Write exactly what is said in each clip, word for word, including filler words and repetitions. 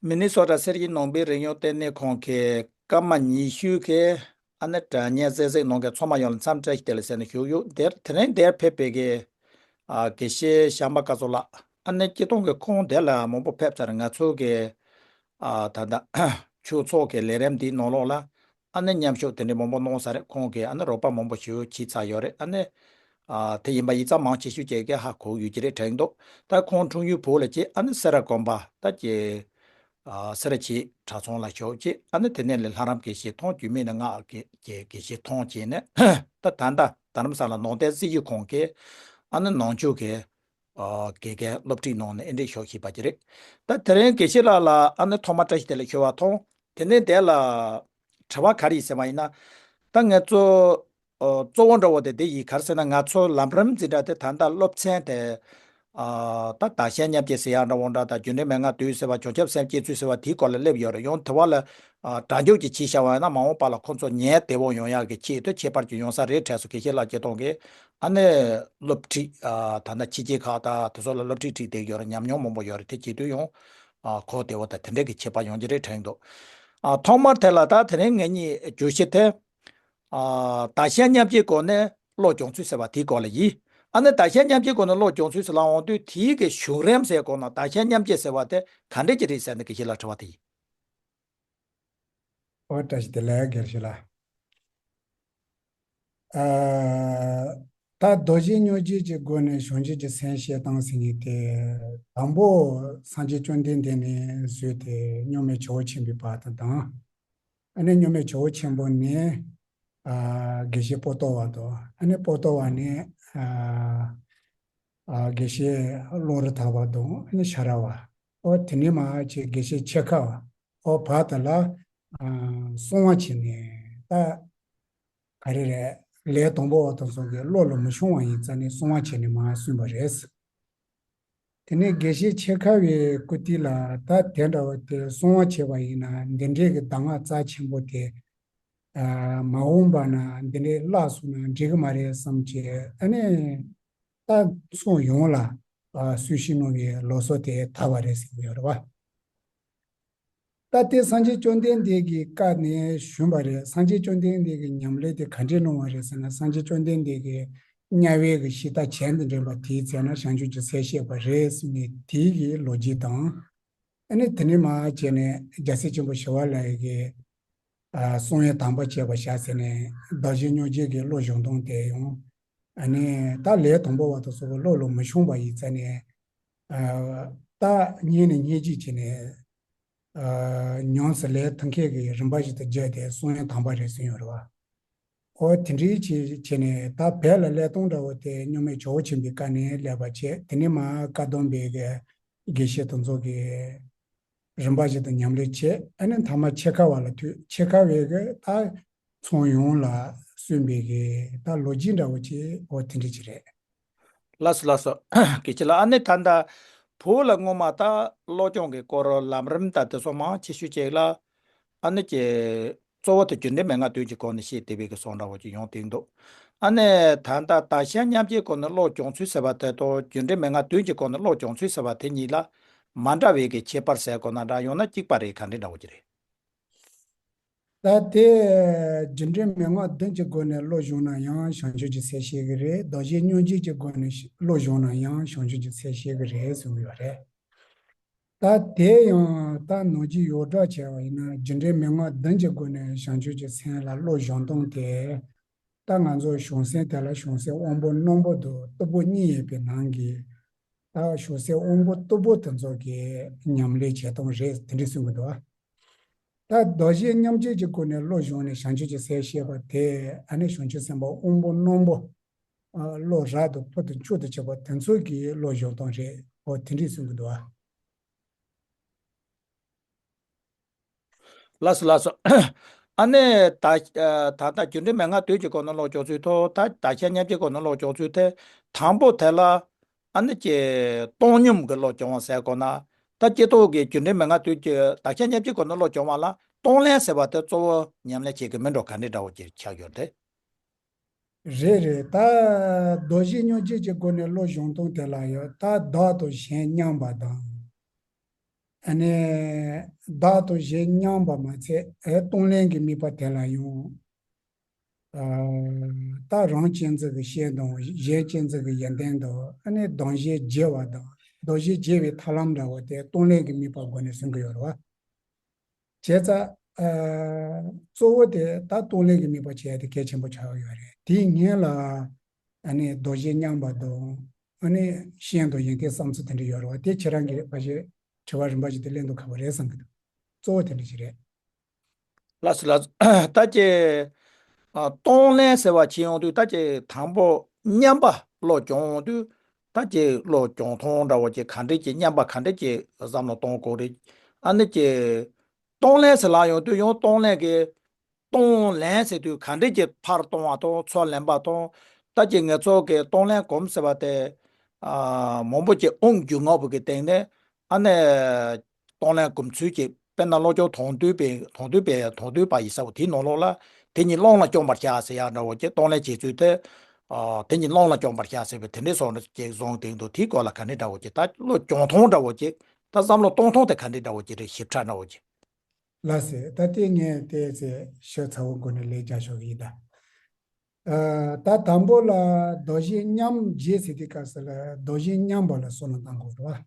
མི་ནི་སོ་ཊ་སེར་བྱེས་ནང་པའི་རིག་གཞུང་ལྟེ་གནས་ཁང་གི་སྐར་མ་ཉི་ཤུ་གི་ཨ་ནི་དྲ་བརྙན་གསན་གཟིགས་གནང་མཁན་ཚང་མ་ཡོངས་ལ་འཚམས་བཀྲ་ཤིས་བདེ་ལེགས་ཟེར་ནས་ཞུ་གི་ཡོད། དེར་དེ་རིང་འདིར་ཕེབས་པའི་གི་ཨ་དགེ་བཤེས་ཤམ་བྷ་ཀ་ཙོ་ལགས། ཨ་ནི་སྤྱིར་བཏང་གི་ཁོང་འདིར་ལ་མང་པོ་ཕེབས་ཚར། ང་ཚོ་གི་ཨ་ད་ལྟ་ཆོས་ཚོགས་ཀྱི་ལས་རིམ་འདིའི་ནང་ལོགས་ལ་ཨ་ནི་མཉམ་ཞུགས་དེ་འདྲའི་མང་པོ་གནང་ས་རེད། ཁོང་གིས་ཨ་ནི་རོགས་པ་མང་པོ་ཞིག་བྱས་ཚར་ཡོད་རེད། ཨ་ནི་ཨ་དེ་ཡིན་པ་ཡིན་ཙང་མང་ཆེ་ཤོས་ཅིག་གིས་ཧ་གོ་ཡོད་ཀྱི་རེད་དྲན་འདུག་ད་ཁོང་འཁྲུངས་ཡུལ་བོད་ལ་སྐྱེས། ཨ་ནི་སེ་ར་དགོན་པ་ད་ཀྱི་ཨ་སེ་ར་བྱེས་གྲྭ་ཚང་ལ་ཞུགས་བྱས། ཨ་ནི་དེ་ནས་ལས་ལྷ་རམས་དགེ་བཤེས་མཐོང་རྒྱུད་སྨིན་ནས་སྔགས་ཀྱི་དགེ་བཤེས་མཐོང་བྱས་ནས་ད་ད་ལྟ་རྡ་རམ་ས་ལ་ནང་བསྟན་སྲིད་བྱུས་ཁང་གི་ཨ་ནི་ནང་ཆོས་ཀྱི་ཨ་དགེ་རྒན་སློབ་ཁྲིད་གནང་ནས་ཨེ་འདྲས་ཞུགས་བཞིན་པ་ཅིག་རེད། ད་དེ་རིང་དགེ་བཤེས་ལགས་ལ་ཨ་ནི་ཐོག་མར་བཀྲ་ཤིས་བདེ་ལེགས་ཞུ་བ་དང་། དེ་ནས་དེ་ལ་དྲི་བ་ག་རེ་ཡིན་ཟེར་བ་ཡིན་ན། ད་ང་ཚོ་ཨ་གཙོ་བོ་འདྲ་བོ་དེ་དེ་ཡིན། ག་རེ་ཟེར་ན་ང་ཚོ་ལམ་རིམ་འཛིན་གྲྭ་དེ་ད་ལྟ་སློབ་ཚན་དེ་ཨ་ད་བདག་གཞན་མཉམ་བརྗེ་ཟེར་ཡག་འདྲ་བོ་འདྲ་དང་རྒྱུ་འབྲས་མན་ངག་བདུན་ཟེར་བ། བྱང་ཆུབ་སེམས་བསྐྱེད་ཚུལ་ཟེར་བ་དེའི་སྐོར་ལ་སླེབས་ཡོད་རེད། ཡང་དེ་བ་ལ་ཨ་དྲ་འཇུག་ཅིག་བྱས་བཞག་པ་ཡིན་ན་མ་འོངས་པ་ལ་ཁོང་ཚོ་ཉན་བདེ་བོ་ཡོང་ཡག་གི་ཆེད་དུ་ཁྱད་པར་ཅིག་ཡོང་ས་རེད་དྲན་སོང་། དགེ་བཤེས་ལགས་སྤྱིར་བཏང་གིས་ཨ་ནི་སློབ་ཁྲིད་ཨ་ད་ལྟ་ཕྱི་རྒྱལ་ཁག་དང་དེ་ཚོ་ལ་སློབ་ཁྲིད་ཁྲིད་བསྡད་ཡོད་རེད། ཉམས་མྱོང་མང་པོ་ཡོད་རེད། དེ་བྱེད་དུས་ཡང་ཨ་གོ་བདེ་བོ་དང་དེ་འདྲས་ཀྱི་ཁྱད་པར་ཡོང་གི་རེད་དྲན་འདུག་ཨ་ཐོག་མར་དེ་ལ་ད་དེ་རིང་ངེད་གཉིས་བརྗོད་གཞི་དེ་ཨ་བདག་གཞན་མཉམ་བརྗེའི་སྒོ་ནས་བློ་སྦྱོང་ཚུལ་ཟེར་བ་དེའི་སྐོར་ལ་ཡིན། ཨ་ནི་བདག་གཞན་མཉམ་བརྗེའི་སྒོ་ནས་བློ་སྦྱོང་ཚུལ་ཟེར་ལབ་ཡོང་དུས་དེའི་གི་བྱུང་རིམ་ཟེར་སྐོར་ན་བདག་གཞན་མཉམ་བརྗེ་ཟེར་བ་དེ་ག་འདྲས་ཅིག་རེད་ཟེར་ནས་དགེ་བཤེས་ལགས་དྲི་བ་དེ་ཡིན། ཨོ་བཀྲ་ཤིས་བདེ་ལེགས་དགེ་བཤེས་ལགས། ཨ་ད་མདོ་རྒྱུད་སྨྱོ་རྒྱུད་ཀྱི་སྒོ་ནས་བྱང་ཆུབ་ཀྱི་སེམས་བསྐྱེད་སྟངས་ཟེར་མཁན་དེ། དང་པོ་སངས་རྒྱས་བཅོམ་ལྡན་འདས་ནས་བཟོས་ཏེ་མཉམ་མེད་ཇོ་བོ་ཆེན་པོའི་བར་དུ་དང་། ཨ་ནི་མཉམ་མེད་ཇོ་བོ་ཆེན་པོ་ནས་ཨ་དགེ་བཤེས་པོ་ཏོ་བ་དང་། ཨ་ནི་པོ་ཏོ་བ་ནས་ཨ་ཨ་དགེ་བཤེས་བློ་རུ་ཐག་པ་དང་། ཨ་ནི་ཤ་ར་བ། ཨོ་དེ་ནས་མར་ཅིག་དགེ་བཤེས་ཆེ་ཁ་བ། ཨོ་བར་དུ་ལ་ཨ་གསང་བ་བྱས་ནས་ད་ག་རེ་རེད། ལས་དང་པོ་བ་དང་ཚོགས་ཀྱི་བློ་ལ་མི་ཤོང་བ་ཡིན་ཙང་ནས་གསང་བ་བྱས་ནས་མར་གསུངས་པ་རེད། དེ་ནས་དགེ་བཤེས་ཆེ་ཁ་བའི་སྐུ་དུས་ལ་ད་དེ་འདྲ་བ་དེ་གསང་བ་བྱས་པ་ཡིན་ན་འདི་འདྲའི་གི་གདམས་ངག་རྩ་ཆེན་པོ་དེ་ཨ་མ་འོངས་པ་ན་འདི་འདྲའི་བརླག་སོང་ན་འགྲིག་གི་མ་རེད་བསམ་གྱི། ཨ་ནི་ད་ཚོགས་ཡོངས་ལ་ཨ་གསུང་བཤད་གནང་བའི་ལུགས་སྲོལ་དེ་དར་བ་རེད་ཟེར་གྱི་ཡོད་རེད་བ། ད་ལྟའི་སངས་རྒྱས་བཅོམ་ལྡན་འདས་ཀྱི་བཀའ་ནས་བྱུང་བ་རེད། སངས་རྒྱས་བཅོམ་ལྡན་འདས་ཀྱི་ཉམས་ལེན་དེ་ག་འདྲས་གནང་བ་རེད་ཟེར་ན། སངས་རྒྱས་བཅོམ་ལྡན་འདས་ཀྱི་དམྱལ་བའི་གི་གཞི་རྟ་བྱད་དུ་འདྲེན་པ་དེའི་ཚེ་ན་བྱང་ཆུབ་ཀྱི་སེམས་བསྐྱེད་པ་རེད་གསུངས་ནས་དེའི་གི་ལོ་རྒྱུས་དང་། ཨ་ནི་དེ་ནས་མར་བྱས་ནས་རྒྱལ་སྲས་ཆེན་པོ་ཞི་བ་ལྷ་ཡི་གི་ཨ་གསང་བའི་དམ་པ་བྱས་པ་བཞག་ཟེར་ནས་མདོ་རྒྱུད་སྨྱོ་རྒྱུད་ཀྱི་བློ་སྦྱོང་སྟངས་དེ་ཡང་ཨ་ནི་ད་ལས་དང་པོ་བ་དང་ཚོགས་པའི་བློ་ལ་མི་ཤོང་བ་ཡིན་ཙང་ནས་ཨ་ད་སྔོན་ནས་སྔོན་རྗེས་བྱས་ནས་ཨ་ཉམས་སུ་ལེན་ཐུབ་མཁན་གྱི་རིམ་པ་ཞིག་ཏུ་བརྒྱུད་དེ་གསང་བའི་དམ་པ་རེད་གསུངས་ཡོད་རེད་བ། ཨོ་དེ་འདྲའི་ཅིག་བྱས་ནས་ད་བོད་ལ་ལས་སྟངས་འདྲ་བོ་དེ་མཉམ་མེད་ཇོ་བོ་ཆེན་པོའི་བཀའ་ནས་སླེབས་པ་བྱས། དེ་ནས་མར་བཀའ་གདམས་པའི་གི་དགེ་བཤེས་དེ་ཚོ་གི་རིམ་པ་བཞིན་དུ་ཉམས་ལེན་བྱས། ཨ་ནི་མཐའ་མ་ཆེ་ཁ་བ་ལ་ཐུག་ཆེ་ཁ་བའི་གི་ད་ཚོགས་ཡོངས་ལ་གསུངས་པའི་གི་ད་ལོ་རྒྱུས་འདྲ་བོ་ཅིག་ཨོ་དེ་འདྲ་ཅིག་རེད། ལགས་སོ་ལགས་སོ། དགེ་བཤེས་ལགས། ཨ་ནི་ད་ལྟ་བོད་ལ་སྔོན་མ་ད་བློ་སྦྱོང་གི་སྐོར་ལམ་རིམ་དང་དེ་ཚོ་མང་ཆེ་ཤོས་ཅིག་ལ་ཨ་ནི་ཀྱི་གཙོ་བོ་དེ་རྒྱུ་འབྲས་མན་ངག་བདུན་གྱི་སྒོ་ནས་བཤད་བསྡད་པའི་གི་བཟོ་འདྲ་བོ་ཅིག་ཡོང་བསྡད་འདུག་ཨ་ནི་ད་ལྟ་བདག་གཞན་མཉམ་བརྗེའི་སྒོ་ནས་བློ་སྦྱོང་ཚུལ་ཟེར་བ་དེ་དང་རྒྱུ་འབྲས་མན་ངག་བདུན་གྱི་སྒོ་ནས་བློ་སྦྱོང་ཚུལ་ཟེར་བ་དེ་གཉིས་ལ་མ་འདྲ་བའི་གི་ཁྱད་པར་ཟེར་དགོས་ན་འདྲ། ཡང་ན་གཅིག་པ་རེད། ག་འདྲ་འདྲ་བོ་ཅིག་རེད། ད་དེ་རྒྱུ་འབྲས་མན་ངག་བདུན་གྱི་སྒོ་ནས་བློ་སྦྱོང་ན་ཡང་བྱང་ཆུབ་ཀྱི་སེམས་བསྐྱེད་ཀྱི་རེད། མདོ་རྒྱུད་སྨྱོ་རྒྱུད་ཀྱི་སྒོ་ནས་བློ་སྦྱོང་ན་ཡང་བྱང་ཆུབ་ཀྱི་སེམས་བསྐྱེད་ཀྱི་རེད་གསུངས་ཡོད་རེད། ད་དེ་ཡང་ད་ནང་རྒྱུད་ཡོངས་གྲགས་བྱས་པ་ཡིན་ན་རྒྱུ་འབྲས་མན་ངག་བདུན་གྱི་སྒོ་ནས་བྱང་ཆུབ་ཀྱི་སེམས་ལ་བློ་སྦྱོང་སྟངས་དེ། ད་ང་ཚོ་བྱང་སེམས་དེ་ལ་བྱང་སེམས་དབང་པོ་རྣོན་པོ་དང་རྟུལ་པོ་གཉིས་ཡོད་པའི་ནང་གི་ད་བྱང་སེམས་དབང་པོ་རྟུལ་པོ་དེ་ཚོ་གི་ཉམས་ལེན་བྱེད་སྟངས་རེད། དེ་འདྲ་གསུང་གི་འདུག་ད་མདོ་རྒྱུད་སྨྱོ་རྒྱུད་ཀྱི་སྒོ་ནས་བློ་སྦྱོང་ནས་བྱང་ཆུབ་ཀྱི་སེམས་བསྐྱེད་པ་དེ་ཨ་ནི་བྱང་ཆུབ་སེམས་དཔའ་དབང་པོ་རྣོན་པོ། ཨ་བློ་རབ་ཏུ་ཕུལ་དུ་ཕྱིན་པ་དེ་ཚོ་གི་བློ་སྦྱོང་སྟངས་རེད། འོ་དེ་འདྲ་གསུང་གི་འདུག་ལགས་སོ་ལགས་སོ། ཨ་ནི་ད་ད་ལྟ་རྒྱུ་འབྲས་མན་ངག་བདུན་གྱི་སྒོ་ནས་བློ་སྦྱོང་ཚུལ་དང་ད་བདག་གཞན་མཉམ་བརྗེའི་སྒོ་ནས་བློ་སྦྱོང་ཚུལ་དེ། དང་པོ་དེ་ལ་ཨ་ནི་ཀྱི་བཏང་སྙོམས་ཀྱི་བློ་སྦྱོང་བ་ཟེར་དགོས་ན། ད་སྤྱིར་བཏང་གི་རྒྱུ་འབྲས་མན་ངག་བདུན་གྱི་བདག་གཞན་མཉམ་བརྗེའི་སྒོ་ནས་བློ་སྦྱོང་བ་ལ་གཏོང་ལེན་ཟེར་བ་དེ་གཙོ་བོ་ཉམས་ལེན་བྱེད་ཀྱི་མི་འགྲོ། ག་འདྲ་འདྲ་བོ་ཅིག་ཆགས་ཡོད་དེ། རེད་རེད། ད་མདོ་རྒྱུད་སྨྱོ་རྒྱུད་ཀྱི་སྒོ་ནས་བློ་སྦྱོང་སྟངས་དེ་ལ་ཡང་ད་བདག་དང་གཞན་མཉམ་པ་དང་། ཨ་ནི་བདག་དང་གཞན་མཉམ་པ་མ་ཚད་ཨེ་གཏོང་ལེན་གྱི་དམིགས་པ་དེ་ལ་ཡང་ཨ་ད་རང་གཅེས་འཛིན་གྱི་ཞེན་དང་གཞན་གཅེས་འཛིན་གྱི་ཡོན་ཏན་དང་ཨ་ནི་བདག་གཞན་བརྗེ་བ་དང་བདག་གཞན་བརྗེ་བའི་ཐབས་ལམ་འདྲ་བོ་དེ་གཏོང་ལེན་གྱི་དམིགས་པ་སྒོ་ནས་ཟིན་གྱི་ཡོད་རེད་བ། བྱས་ཙང་ཨ་གཙོ་བོ་དེ་ད་གཏོང་ལེན་གྱི་དམིགས་པ་བྱས་ཏེ་གལ་ཆེན་པོ་ཆགས་ཡོད་རེད། དེའི་སྔོན་ལ་ཨ་ནི་བདག་གཞན་མཉམ་པ་དང་ཨ་ནི་ཞེན་དང་ཡོན་ཏན་བསམ་ཚུལ་དེ་འདྲ་ཡོད་རེད་བ། དེ་ཁྱེད་རང་གིས་ཕལ་ཆེར་དྲི་བ་རིམ་པ་བཞིན་དུ་གླེང་དུ་ཁག་པོ་རེད་བསམ་གྱི་འདུག་གཙོ་བོ་དེ་འདྲ་ཞིག་རེད། ལགས་སོ་ལགས་སོ། ད་ཀྱེ་ཨ་གཏོང་ལེན་ཟེར་བ་བྱེད་ཡོང་དུས་ད་ཀྱེ་དང་པོ་མཉམ་པ་བློ་སྦྱོང་ཡོང་དུས་ད་ཀྱེ་བློ་སྦྱོང་སྟངས་འདྲ་བོ་ཀྱེ་ག་འདྲ་ཀྱེ་མཉམ་པ་ག་འདྲ་ཀྱེ་བསམ་བློ་གཏོང་དགོས་རེད། ཨ་ནི་ཀྱེ་གཏོང་ལེན་ཟེར་ལབ་ཡོང་དུས་ཡང་གཏོང་ལེན་གྱི་གཏོང་ལེན་ཟེར་དུས་ག་འདྲ་ཀྱེ་ཕར་གཏོང་བ་དང་ཚུར་ལེན་པ་དང་ད་ཀྱེ་ངེད་ཚོ་གི་གཏོང་ལེན་སྒོམ་ཟེར་བ་དེ་ཨ་མང་པོ་ཀྱེ་དབང་སྒྱུར་ངག་པོ་གི་སྟེང་ནས་ཨ་ནི། གཏོང་ལེན་སྒོམ་ཚུལ་གྱི་དཔེར་ན་བློ་སྦྱོང་དོན་བསྡུས་པའི་དོན་བསྡུས་པའི་དོན་བསྡུས་པ་ཡི་ས་བོ་དེའི་ནང་ལོགས་ལ་དེ་ཉིད་བླང་ལ་སྦྱོང་བར་བྱ་ཟེར་ཡག་འདྲ་བོ་ཀྱི་གཏོང་ལེན་བྱེད་ཚུལ་དེ། ཨ་དེ་ཉིད་བླང་ལ་སྦྱོང་བར་བྱ་ཟེར་བའི་དེ་འདྲའི་སོགས་ཀྱི་གཟུངས་དེ་འདུག་དེའི་སྐོར་ལ་ག་འདྲ་འདྲ་བོ་ཀྱི་ད་བློ་སྦྱོང་སྟངས་འདྲ་བོ་ཀྱི་ད་བསམ་བློ་གཏོང་སྟངས་དེ་ག་འདྲ་འདྲ་བོ་ཀྱི་རེད་ཞིབ་ཕྲ་འདྲ་བོ་ཀྱི། ལགས་སེ། ད་ལྟའི་ངས་དེ་ཚེ་ཤོད་ཚ་བོ་མགོ་ནས་ལས་རྒྱག་ཤོག་གི་ཡིན་ད། ཨ་ད་དང་པོ་ལ་བདག་གཞན་མཉམ་བརྗེ་ཟེར་དུས་སྐབས་སུ་ལ་བདག་གཞན་མཉམ་པ་ལ་བསམ་བློ་བཏང་དགོས་རེད་བ།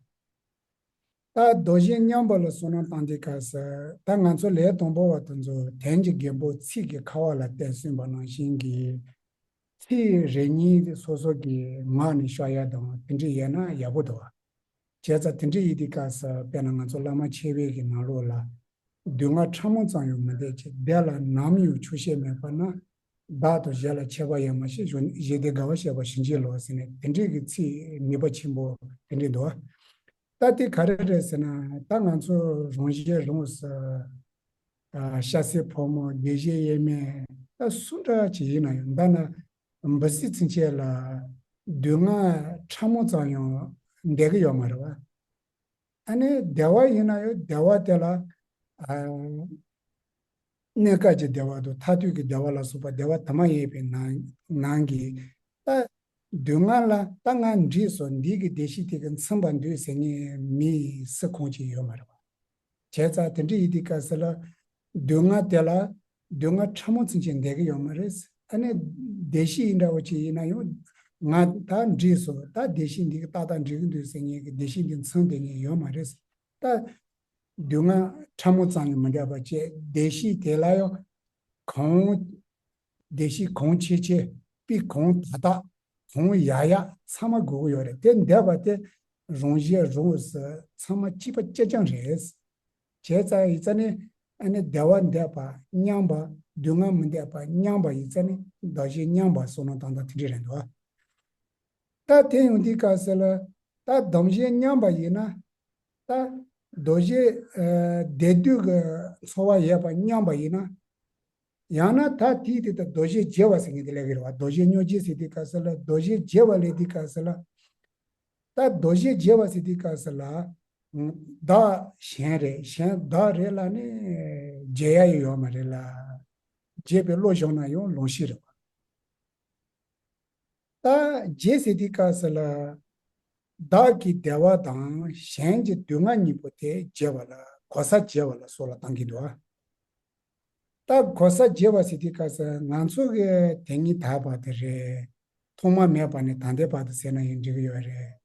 ད་བདག་གཞན་མཉམ་པ་ལ་བསམ་བློ་བཏང་དུས་སྐབས་སུ་ད་ང་ཚོ་ལས་དང་པོ་བ་དེ་ཚོ་དོན་གྱི་རྒན་པོ་ཚིག་གི་ཁ་བ་ལ་གཏད་སོན་པ་ནང་བཞིན་གྱི་ཚིག་རེ་གཉིས་སོ་སོ་གི་ངག་ནས་ཤོར་ཡ་དང་དེ་འདྲ་ཡོད་ན་ཡག་པོ་འདུག་བ། བྱས་ཙང་དེ་འདྲ་ཡིན་དུས་སྐབས་སུ་དཔེར་ན་ང་ཚོ་བླ་མ་མཆོད་པའི་གི་ནང་ལོགས་ལ། སྡུག་བསྔལ་ཕྲ་མོ་ཙམ་ཡང་མི་འདོད་ཅིང་བདེ་ལ་ནམ་ཡང་ཆོག་ཤེས་མེད་པ་ན། བདག་དང་གཞན་ལ་ཁྱད་པར་ཡོད་མ་ཤེས་གཞན་དོན་དགའ་བ་བཤད་པ་བྱིན་གྱིས་རློབ་ཟེར་ནས་དེ་འདྲའི་གི་ཚིག་ནུས་པ་ཆེན་པོ་དེ་འདྲ་འདུག་ད་དེ་ག་རེ་རེད་ཟེར་ན་ད་ང་ཚོ་རང་གཞན་རང་སུ། ཤ་ཟའི་ཕོ་མོ་དགེ་བཤེས་དབྱེར་མེད་ད་སུ་འདྲ་ཅིག་ཡིན་ན་ཡང་ད་ན་འབུ་སྲིན་ཚུན་ཆད་ལ་སྡུག་བསྔལ་ཕྲ་མོ་ཙམ་ཡང་འདོད་གི་ཡོད་མ་རེད་བ། ཨ་ནི་བདེ་བ་ཡིན་ན་ཡང་བདེ་བ་དེ་ལ་ཨ་གནས་སྐབས་ཀྱི་བདེ་བ་དང་མཐར་ཐུག་གི་བདེ་བ་ལ་སོགས་པ་བདེ་བ་དུ་མ་ཡོད་པའི་ནང་ནང་གི་ད་སྡུག་བསྔལ་ལ་ད་ང་འདྲིས་སོ་འདི་གི་བདེ་སྐྱིད་དེ་གི་མཚུན་པ་འདུག་ཟེར་མཁན་མི་སུ་གང་ཅིག་ཡོད་མ་རེད་བ། བྱས་ཙང་དེ་འདྲ་ཡིན་དུས་སྐབས་སུ་ལ་སྡུག་བསྔལ་དེ་ལ་སྡུག་བསྔལ་ཕྲ་མོ་ཙམ་ཅིག་འདོད་གི་ཡོད་མ་རེད། ཨ་ནི་བདེ་སྐྱིད་ཡིན་འདྲ་བོ་ཅིག་ཡིན་ན་ཡང་ང་ད་འདྲིས་སོ་ད་བདེ་སྐྱིད་འདི་གི་ཏག་ཏག་འགྲིག་གི་འདུག་ཟེར་མཁན་གི་བདེ་སྐྱིད་འདི་མཚོན་བསྡད་མཁན་ཡོད་མ་རེད། ད་སྡུག་བསྔལ་ཕྲ་མོ་ཙམ་ཡང་མི་འདོད་པ་བཅས་བདེ་སྐྱིད་དེ་ལ་ཡང་གང་བདེ་སྐྱིད་གང་ཆེ་ཆེ་པི་གང་དག་དག་གང་ཡག་ཡག་ཚང་མ་དགོས་ཀྱི་ཡོད་རེད། དེ་འདོད་པ་དེ་རང་གཞན་རང་སུ་ཚང་མ་གཅིག་པ་གཅིག་རྐྱང་རེད། བྱས་ཙང་ཡིན་ཙང་ནི་ཨ་ནི་བདེ་བ་འདོད་པ་མཉམ་པ་སྡུག་བསྔལ་མི་འདོད་པ་མཉམ་པ་ཡིན་ཙང་ནི་བདག་གཞན་མཉམ་པ་བསམ་བློ་བཏང་སྟངས་དེ་འདྲ་རེད་འདུག་ད་དེ་ཡོང་དུས་སྐབས་སུ་ལ་ད་བདག་གཞན་མཉམ་པ་ཡིན་ན་ད་བདག་གཞན་ཨ་བདེ་སྡུག་གི་ཚོར་བ་ཡོད་པ་མཉམ་པ་ཡིན་ན། ཡང་ན་ད་དེའི་དེ་ད་བདག་གཞན་བརྗེ་བ་ཟེར་མཁན་དེ་ལས་ཀྱི་རེད་བ། བདག་གཞན་མཉམ་བརྗེ་ཟེར་དུས་སྐབས་སུ་ལ་བདག་གཞན་བརྗེ་བ་ལས་དུས་སྐབས་སུ་ལ། ད་བདག་གཞན་བརྗེ་བ་ཟེར་དུས་སྐབས་སུ་ལ། བདག་གཞན་རེད་གཞན་བདག་རེད་ལ་ནི་བརྗེ་ཡ་ཡི་ཡོད་མ་རེད་ལ། བརྗེ་བའི་བློ་བྱུང་ན་ཡང་ལོང་ཤི་རེད་བ། ད་བརྗེ་ཟེར་དུས་སྐབས་སུ་ལ། བདག་གི་བདེ་བ་དང་གཞན་གྱི་སྡུག་བསྔལ་གཉིས་པོ་དེ་བརྗེ་བ་ལ་གོ་ས་བརྗེ་བ་ལ་སོགས་ལ་བཏང་གི་འདུག་ཨ། ད་གོ་ས་བརྗེ་བ་ཟེར་དུས་སྐབས་སུ་ང་ཚོ་གི་དེ་ཉིད་དག་པ་དེ་རེད། ཐོག་མ་མེད་པ་ནས་ད་ལྟའི་བར་དུ་ཟེར་ན་ཡང་འགྲིག་གི་ཡོད་རེད།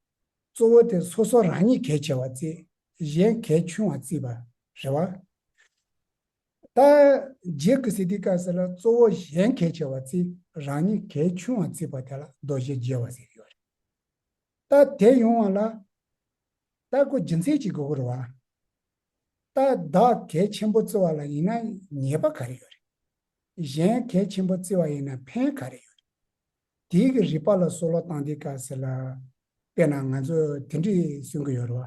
གཙོ་བོ་དེ་སོ་སོ་རང་ཉིད་གལ་ཆེ་བ་བརྩི། གཞན་གལ་ཆུང་བ་བརྩི་བ་རེད་བ། ད་བརྗེ་དགོས་ཟེར་དུས་སྐབས་སུ་ལ་གཙོ་བོ་གཞན་གལ་ཆེ་བ་བརྩི། རང་ཉིད་གལ་ཆུང་བ་བརྩི་བ་དེ་ལ་བདག་གཞན་བརྗེ་བ་ཟེར་གྱི་ཡོད་རེད། ད་དེ་ཡོང་བ་ལ་ད་ཁོ་རྒྱུ་མཚན་ཅིག་དགོས་ཀྱི་རེད་བ། ད་བདག་གལ་ཆེན་པོ་བརྩི་བ་ལ་ཡིན་ན་ཉེས་པ་ག་རེ་ཡོད་རེད། གཞན་གལ་ཆེན་པོ་བརྩི་བ་ཡིན་ན་ཕན་ག་རེ་ཡོད་རེད། དེའི་གི་རིགས་པ་ལ་སོགས་ལ་བཏང་དུས་སྐབས་སུ་ལ། དཔེར་ན་ང་ཚོ་དེ་འདྲས་གསུང་གི་ཡོད་རེད་བ།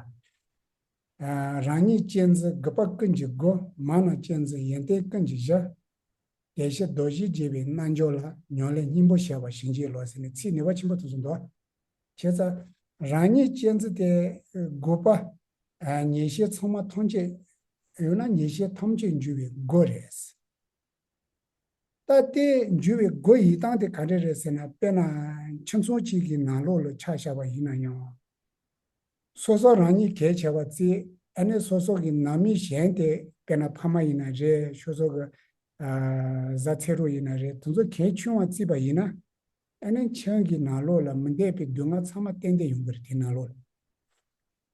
ཨ་རང་ཉིད་གཅེས་འཛིན་དགུ་པ་ཀུན་གྱི་སྒོ། མ་རྣམས་གཅེས་འཛིན་ཡོན་ཏན་ཀུན་གྱི་གཞི། དེ་ཕྱིར་བདག་གཞན་བརྗེ་བའི་རྣལ་འབྱོར་ལ། ཉམས་ལེན་སྙིང་པོར་བྱ་བ་བྱིན་གྱིས་རློབས་ཟེར་ནས་ཚིག་ནུས་པ་ཆེན་པོ་དེ་ཚོ་འདུག་བྱས་ཙང་རང་ཉིད་གཅེས་འཛིན་དེ་དགུ་པ། ཨ་ཉེས་བྱས་ཚང་མ་ཐམས་ཅད། ཡང་ན་ཉེས་བྱས་ཐམས་ཅད་འཇུ་བའི་སྒོ་རེད། ད་ལྟའི་འཇུ་བའི་སྒོ་ཡི་སྟངས་དེ་ག་འདྲ་རེད་ཟེར་ན། དཔེར་ན་ཁྱིམ་ཚང་གཅིག་གི་ནང་ལོགས་ལ་ཆ་བཞག་པ་ཡིན་ན་ཡང་། སོ་སོ་རང་ཉིད་གལ་ཆེ་བ་བརྩི། ཨ་ནི་སོ་སོ་གི་ནང་མི་གཞན་དེ་དཔེར་ན་ཕ་མ་ཡིན་ན་རེད། སོ་སོ་གི་ཨ་བཟའ་ཚེ་རོགས་ཡིན་ན་རེད། དེ་ཚོ་གལ་ཆུང་བ་བརྩིས་པ་ཡིན་ན། ཨ་ནི་ཁྱིམ་གྱི་ནང་ལོགས་ལ་མི་བདེ་བའི་སྡུག་བསྔལ་ཚང་མ་ཏན་ཏན་ཡོང་གི་རེད། དེ་ནང་ལོགས་ལ།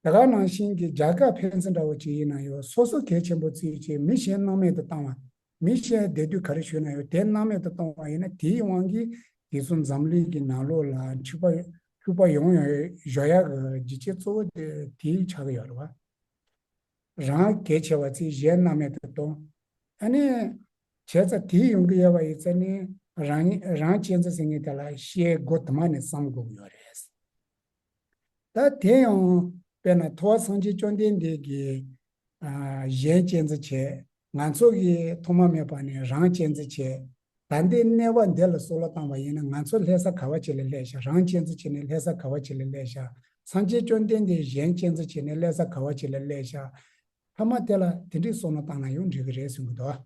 ད་ག་ནང་བཞིན་གྱི་རྒྱ་གར་ཕན་ཚུན་འདྲ་བོ་ཅིག་ཡིན་ན་ཡང་སོ་སོ་གལ་ཆེན་པོ་བརྩིས་བྱས་མི་གཞན་སྣང་མེད་དུ་བཏང་བ། མི་གཞན་བདེ་སྡུག་ག་རེ་ཞུས་ན་ཡང་དེ་སྣང་མེད་དུ་གཏོང་བ་ཡིན་ན། དེའི་དབང་གིས་དེ་ཚོ་འཛམ་གླིང་གི་ནང་ལོགས་ལ་འཁྲུག་པ་འཁྲུག་པ་ཡོང་ཡོང་བཞག་ཡག་གི་རྒྱུ་རྐྱེན་གཙོ་བོ་དེ་དེ་ཆགས་ཀྱི་ཡོད་རེད་བ། རང་གལ་ཆེ་བ་བརྩིས་གཞན་སྣང་མེད་དུ་གཏོང་། ཨ་ནི་བྱས་ཙང་དེ་ཡོང་གི་ཡོད་པ་ཡིན་ཙང་ནི་རང་རང་གཅེས་འཛིན་ཟེར་མཁན་དེ་ལ་བཤད་སྒོ་དུ་མ་ནས་བསམ་དགོས་ཀྱི་ཡོད་རེད། ད་དེ་ཡང་དཔེར་ན་ཐུབ་པ་སངས་རྒྱས་བཅོམ་ལྡན་འདས་ཀྱིས་ཨ་གཞན་གཅེས་འཛིན་བྱས། ང་ཚོ་གིས་ཐོག་མ་མེད་པ་ནས་རང་གཅེས་འཛིན་བྱས། ད་ལྟའི་གནས་བབ་འདི་ལ་བསམ་བློ་བཏང་བ་ཡིན་ན་ང་ཚོ་སླེབས་ས་ག་བ་ཅིག་ལ་སླེབས་ཤག་རང་གཅེས་འཛིན་བྱས་ནས་སླེབས་ས་ག་བ་ཅིག་ལ་སླེབས་ཤག་སངས་རྒྱས་བཅོམ་ལྡན་འདས་གཞན་གཅེས་འཛིན་བྱས་ནས་སླེབས་ས་ག་བ་ཅིག་ལ་སླེབས་ཤག་ཕ་མ་དེ་ལ་དེ་འདྲའི་བསམ་བློ་བཏང་ན་ཡང་འགྲིག་གི་རེད་གསུང་གི་འདུག་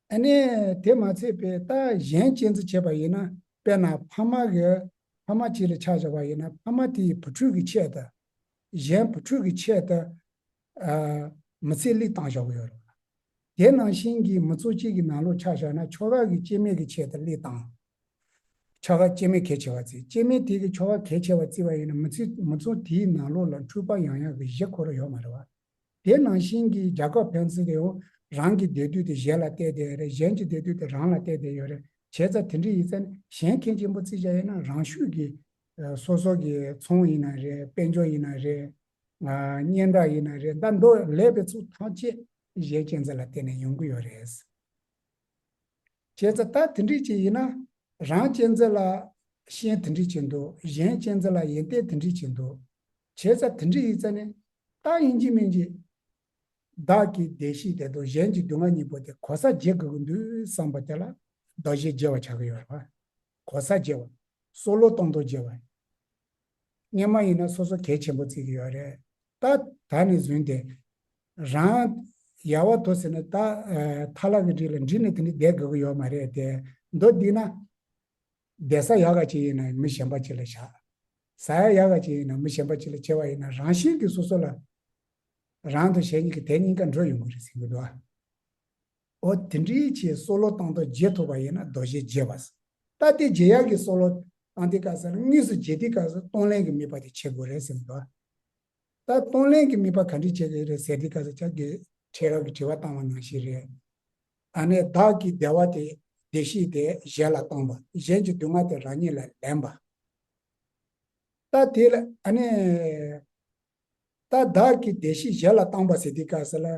ཨ་ནི་དེ་མ་ཚད་པའི་ད་གཞན་གཅེས་འཛིན་བྱས་པ་ཡིན་ན། དཔེར་ན་ཕ་མ་གི་ཕ་མ་གཅིག་ལ་ཆ་བཞག་པ་ཡིན་ན། ཕ་མ་དེའི་བུ་ཕྲུག་གི་ཆེད་དུ་གཞན་བུ་ཕྲུག་གི་ཆེད་དུ་ཨ་མི་ཚེ་སླེབས་བཏང་བཞག་གི་ཡོད་རེད། དེ་ནང་བཞིན་གྱི་མི་ཚོགས་གཅིག་གི་ནང་ལོགས་ཆ་བཞག་ན་ཁྱོ་ག་གི་སྐྱེ་དམན་གྱི་ཆེད་དུ་སླེབས་བཏང་། ཁྱོ་ག་སྐྱེ་དམན་གལ་ཆེ་བ་བརྩིས། སྐྱེ་དམན་དེ་གི་ཁྱོ་ག་གལ་ཆེ་བ་བརྩིས་པ་ཡིན་ན། མི་ཚེ་མི་ཚོགས་དེའི་ནང་ལོགས་ལ་འཁྲུག་པ་ཡོང་ཡག་གི་གཞི་ཁོ་རང་ཡོད་མ་རེད་བ། དེ་ནང་བཞིན་གྱི་རྒྱལ་ཁབ་ཕན་ཚུན་དེ་ཡང་རང་གི་བདེ་སྡུག་དེ་གཞན་ལ་བལྟས་བསྡད་ཡོད་རེད། གཞན་གྱི་བདེ་སྡུག་དེ་རང་ལ་བལྟས་བསྡད་ཡོད་རེད། བྱས་ཙང་དེ་འདྲ་ཡིན་ཙང་གཞན་གལ་ཆེན་པོ་བརྩིས་བཞག་ཡོད་ན་རང་ཤུགས་ཀྱིས་ཨ་སོ་སོ་གི་ཚོང་ཡིན་ན་རེད། དཔལ་འབྱོར་ཡིན་ན་རེད། ཨ་སྙན་གྲགས་ཡིན་ན་རེད། ད་མདོར་ལས་པའི་ཚུལ་ཐམས་ཅད་གཞན་གཅེས་འཛིན་ལ་བརྟེན་ནས་ཡོང་གི་ཡོད་རེད། བྱས་ཙང་ད་དེ་འདྲ་ཅིག་ཡིན་ན། རང་གཅེས་འཛིན་ལ་ཤན་དེ་འདྲ་ཅིག་འདུག་གཞན་གཅེས་འཛིན་ལ་ཡོན་ཏན་དེ་འདྲ་ཅིག་འདུག་བྱས་ཙང་དེ་འདྲ་ཡིན་ཙང་ནི། ད་ཡིན་གཅིག་མིན་གཅིག་བདག་གི་བདེ་སྐྱིད་དེ་དང་གཞན་གྱི་སྡུག་བསྔལ་གཉིས་པོ་དེ་གོ་ས་འབྱེད་དགོས་ཀྱི་འདུག་བསམ་པ་དེ་ལ་གདུལ་བྱའི་བརྗེ་བ་ཆགས་ཀྱི་ཡོད་རེད་བ། གོ་ས་འབྱེད་པ། བསམ་བློ་གཏོང་སྟངས་བརྗེ་བ། སྔོན་མ་ཡིན་ན་སོ་སོ་གལ་ཆེན་པོ་བརྩི་གི་ཡོད་རེད། ད་ད་ནས་བཟུང་སྟེ་རང་ཡག་པོ་འདུག་ཟེར་ན། ད་ཨ་ཐ་ལག་གི་རིགས་ལ་འགྲིག་ནས་དེ་ནས་བསྡད་དགོས་ཀྱི་ཡོད་མ་རེད་དེ། མདོར་བསྡུས་ན། བསྡད་ས་ཡག་ག་ཅིག་ཡིན་ན་མི་གཞན་པ་ཅིག་ལ་བཞག་ཟ་ཡ་ཡག་ག་ཅིག་ཡིན་ན་མི་གཞན་པ་ཅིག་ལ་བྱས་པ་ཡིན་ན། རང་བཞིན་གྱིས་སོ་སོ་ལ་རང་དང་གཞན་གཉིས་ཀྱི་དེ་གཉིས་ཀ་འགྲོ་ཡོང་གི་རེད་ཟེར་གྱི་འདུག་ཨ། འོ་དེ་འདྲའི་ཆེད་བསམ་བློ་བཏང་སྟངས་བརྗེ་ཐུབ་པ་ཡིན་ན་གདུལ་བྱའི་བརྗེ་བ་ཟེར། ད་དེ་བརྗེ་ཡག་གི་བསམ་བློ་བཏང་དུས་སྐབས་སུ་ལ་དངོས་སུ་བརྗེ་དུས་སྐབས་སུ་གཏོང་ལེན་གྱི་དམིགས་པ་དེ་བྱེད་དགོས་རེད་ཟེར་གྱི་འདུག་ཨ། ད་གཏོང་ལེན་གྱི་དམིགས་པ་ག་འདྲ་བྱེད་དགོས་རེད་ཟེར་དུས་སྐབས་སུ་ཁྱེད་ཀྱིས་ཁྲེས་རབ་ཀྱི་དྲི་བ་བཏང་བ་ནང་བཞིན་རེད། ཨ་ནི་བདག་གི་བདེ་བ་དེ་བདེ་སྐྱིད་དེ་གཞན་ལ་བཏང་བ། གཞན་གྱི་སྡུག་བསྔལ་དེ་རང་ཉིད་ལ་ལེན་པ། ད་དེ་ལ་ཨ་ནི། ད་བདག་གི་བདེ་སྐྱིད་གཞན་ལ་བཏང་བ་ཟེར་དུས་སྐབས་སུ་ལ།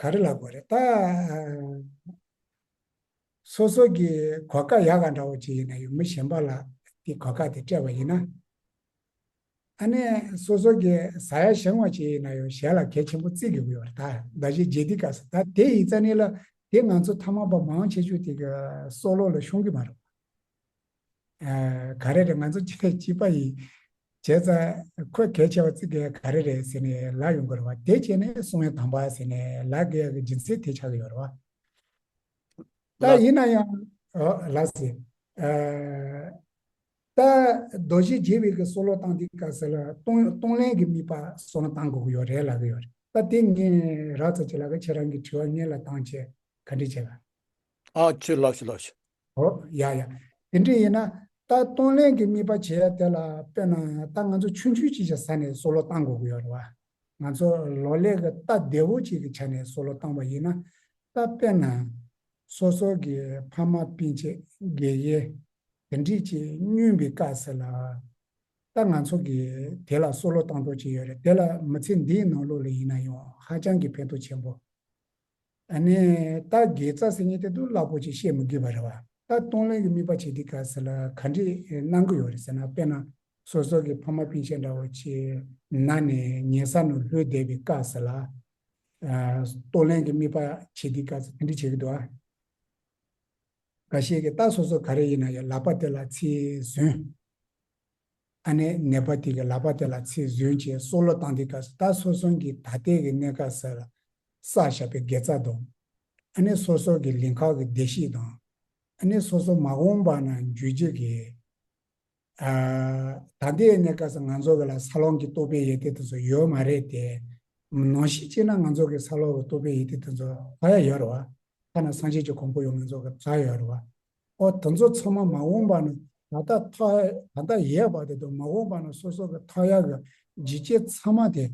ག་རེ་ལབ་དགོས་རེད་ད། སོ་སོ་གི་གོ་སྐབས་ཡག་ག་འདྲ་བོ་ཅིག་ཡིན་ན་ཡང་མི་གཞན་པ་ལ་དེ་གོ་སྐབས་དེ་སྤྲད་པ་ཡིན་ན། ཨ་ནི་སོ་སོ་གི་ཟ་ཡ་བཞེངས་པ་ཅིག་ཡིན་ན་ཡང་གཞན་ལ་གལ་ཆེན་པོ་བརྩི་དགོས་ཀྱི་ཡོད་རེད། ད་གདུལ་བྱའི་བརྗེ་དུས་སྐབས་སུ། ད་དེ་ཡིན་ཙང་ནི་ལ་དེ་ང་ཚོ་ཐ་མལ་པ་མང་ཆེ་ཤོས་དེ་གི་བསམ་བློ་ལ་ཤོང་གི་མ་རེད། ཨ། ག་རེ་རེད། ང་ཚོ་གཅིག་གཅིག་པ་ཡིན། བྱས་ཙང་ཁོས་གལ་ཆེ་བ་བརྩི་གི་ག་རེ་རེད་ཟེར་ནས་ལབ་ཡོང་གི་རེད་བ། དེ་བྱས་ནས་གསུང་ཡ་དམ་པ་ཟེར་ནས་ལབ་དགོས་ཡ་གི་རྒྱུ་མཚན་དེ་ཆགས་ཀྱི་ཡོད་རེད་བ། ད་ལགས། ཡིན་ན་ཡང་། ཨོ་ལགས་སེ། ཨ། ད་གདུལ་བྱའི་བརྗེ་བའི་གི་བསམ་བློ་བཏང་དུས་སྐབས་སུ་ལ་གཏོང་གཏོང་ལེན་གྱི་དམིགས་པ་བསམ་བློ་བཏང་དགོས་ཀྱི་ཡོད་རེད་ལབ་ཀྱི་ཡོད་རེད། ད་དེ་ངས་རགས་ཙམ་ཅིག་ལབ་གི། ཁྱེད་རང་གི་དྲི་བ་སྔོན་ལ་བཏང་བྱས་ག་འདྲ་བྱས་ལ། ཨ་ཆོས་ལབ་ཤིག་ལབ་ཤིག་ཨོ་ཡ་ཡ། དེ་འདྲ་ཡིན་ན་ད་གཏོང་ལེན་གྱི་དམིགས་པ་བྱེད་ཡ་དེ་ལ་དཔེར་ན་ད་ང་ཚོ་ཆུང་ཆུང་ཅིག་བྱས་ས་ནས་བསམ་བློ་བཏང་དགོས་ཀྱི་ཡོད་རེད་བ། ང་ཚོ་ལོ་ལེགས་ཀྱི་སྟབས་བདེ་བོ་ཅིག་གི་ཆ་ནས་བསམ་བློ་བཏང་པ་ཡིན་ན། ད་དཔེར་ན་སོ་སོ་གི་ཕ་མ་སྤུན་མཆེད་དགེ་རྒན་དེ་འདྲས་ཅིག་སྨྱོན་པའི་སྐབས་སུ་ལ། ད་ང་ཚོ་གི་དེ་ལ་བསམ་བློ་བཏང་སྟངས་ཅིག་ཡོད་རེད། དེ་ལ་མི་ཚེ་འདིའི་ནང་ལོགས་ལ་ཡིན་ན་ཡང་ཧ་ཅང་གི་ཕན་ཐོགས་ཆེན་པོ། ཨ་ནི་ད་དགེ་རྩ་ཟེར་མཁན་དེ་དུ་རླབས་པོ་ཆེ་བཤད་མི་དགོས་པ་རེད་བ། ད་གཏོང་ལེན་གྱི་དམིགས་པ་བྱེད་དུས་སྐབས་སུ་ལ་ག་འདྲས་གནང་གི་ཡོད་རེད་ཟེར་ན། དཔེར་ན་སོ་སོ་གི་ཕ་མ་སྤུན་མཆེད་འདྲ་བོ་ཅིག་ན་ནས་ཉལ་ས་ནང་ལྷོད་བསྡད་པའི་སྐབས་སུ་ལ། ཨ། གཏོང་ལེན་གྱི་དམིགས་པ་བྱེད་དུས་སྐབས་སུ་དེ་འདྲས་བྱེད་ཀྱི་འདུག་ཨ། འགའ་ཤས་ཀྱིས་ད་སོ་སོ་ག་རེ་ཡིན་ན་ཡང་ལག་པ་དེ་ལ་ཚིག་བཟུང་། ཨ་ནི་ནད་པ་དེ་གི་ལག་པ་དེ་ལ་ཚིག་བཟུང་བྱས་བསམ་བློ་བཏང་དུས་སྐབས་སུ། ད་སོ་སོ་གི་ད་ལྟའི་གི་གནས་སྐབས་སུ་ལ་བསགས་བཞག་པའི་དགེ་རྩ་དང་། ཨ་ནི་སོ་སོ་གི་ལུས་ཁམས་ཀྱི་བདེ་སྐྱིད་དང་། ཨ་ནི་སོ་སོ་མ་འོངས་པ་ན་འགྱོ་རྒྱུ་གི་ ཨ། ད་ལྟའི་གནས་སྐབས་སུ་ང་ཚོ་གི་ལ་ས་ལམ་གྱི་རྟོགས་པའི་ཡོན་ཏན་དེ་ཚོ་ཡོད་མ་རེད་དེ། ནང་བཞིན་བྱས་ན་ང་ཚོ་གི་ས་ལམ་གྱི་རྟོགས་པའི་ཡོན་ཏན་དེ་ཚོ་ཧ་ཡ་ཡོད་རེད་བ། ཐ་ན་སངས་རྒྱས་ཀྱི་གོ་འཕང་ཡོང་ང་ཚོ་གི་ཐག་ཡོད་རེད་བ། ཨོ་དེ་ཚོ་ཚང་མ་མ་འོངས་པ་ན་ད་ལྟ་ཐག་ད་ལྟ་ཡོད་པ་དེ་དང་མ་འོངས་པ་ན་སོ་སོ་གི་ཐག་ཡ་གི་འཇིགས་བྱེད་ཚང་མ་དེ་